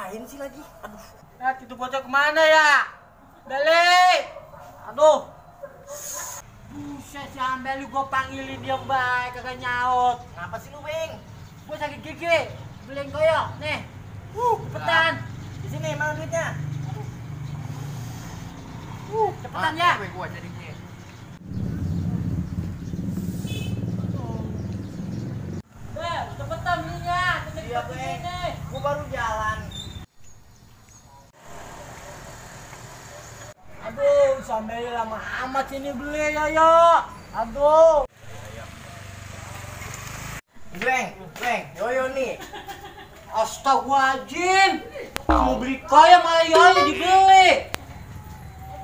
ngapain sih lagi? Aduh. Itu bocah kemana ya? Balik! Aduh. Buset si Ambel, gua panggilin dia baik kagak nyaut. Kenapa sih lu, Beng? Gua sakit gigi. Beliin koyo, nih. Cepetan. Di sini mana duitnya? Cepetan ya. Gua jadinya. Cepetan belinya. Iya, Beng. Gua baru jalan. Aduh, sampai lama amat sini beli ya. Aduh. Beng, yoyo nih. Astagfirullahaladzim. Mau beli kaya malah yoyo dibeli.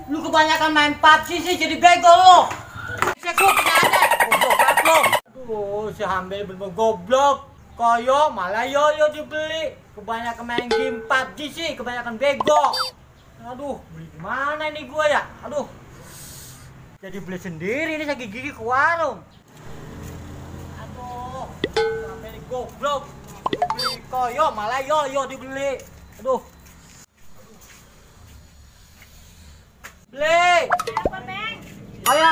Lu kebanyakan main PUBG sih jadi bego lu. Saya gua punya ada. Goblok lu. Aduh, si Hambel bener goblok. Kaya malah yoyo dibeli. Kebanyakan main game PUBG sih, kebanyakan bego. Aduh, beli gimana nih gua ya? Aduh. Jadi beli sendiri nih sakit gigi ke warung. Aduh, sampai goblok. Beli koyo malah yoyo dibeli. Aduh. Beli. Apa, Beng? Ayo. Ada.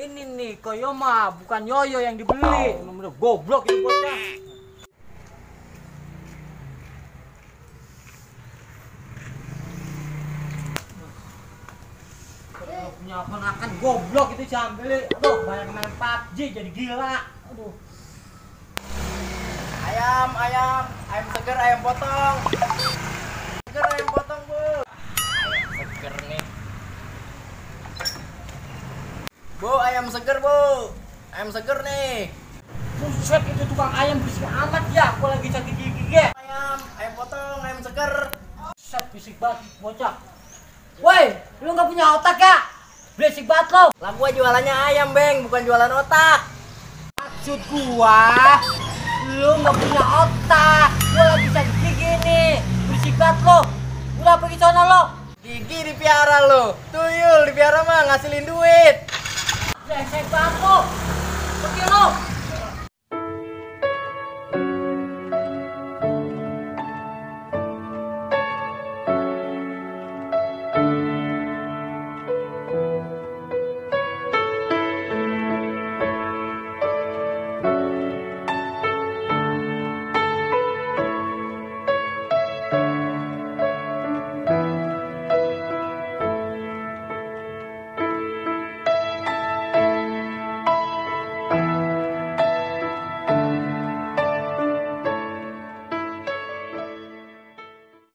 Ini nih koyo mah bukan yoyo yang dibeli. Emang udah goblok ini bocah. Punya ponakan goblok itu Cambeli. Aduh, banyak main PUBG jadi gila. Aduh. Ayam seger, ayam potong. Seger, ayam potong, Bu. Ayam seger nih. Bu, ayam seger, Bu. Ayam seger nih. Buset, itu tukang ayam berisik amat ya. Gua lagi sakit gigi ya. Ayam potong, ayam seger. Buset, berisik banget bocah. Woi, lu nggak punya otak ya? Berisik banget lo. Lah gua jualannya ayam, Beng, bukan jualan otak. Maksud gua, lu nggak punya otak. Gua lagi sakit gigi nih. Berisik banget lo. Udah pergi sana lo. Gigi dipiara lo. Tuyul dipiara mah ngasilin duit. Brengsek banget lo. Pergi lo.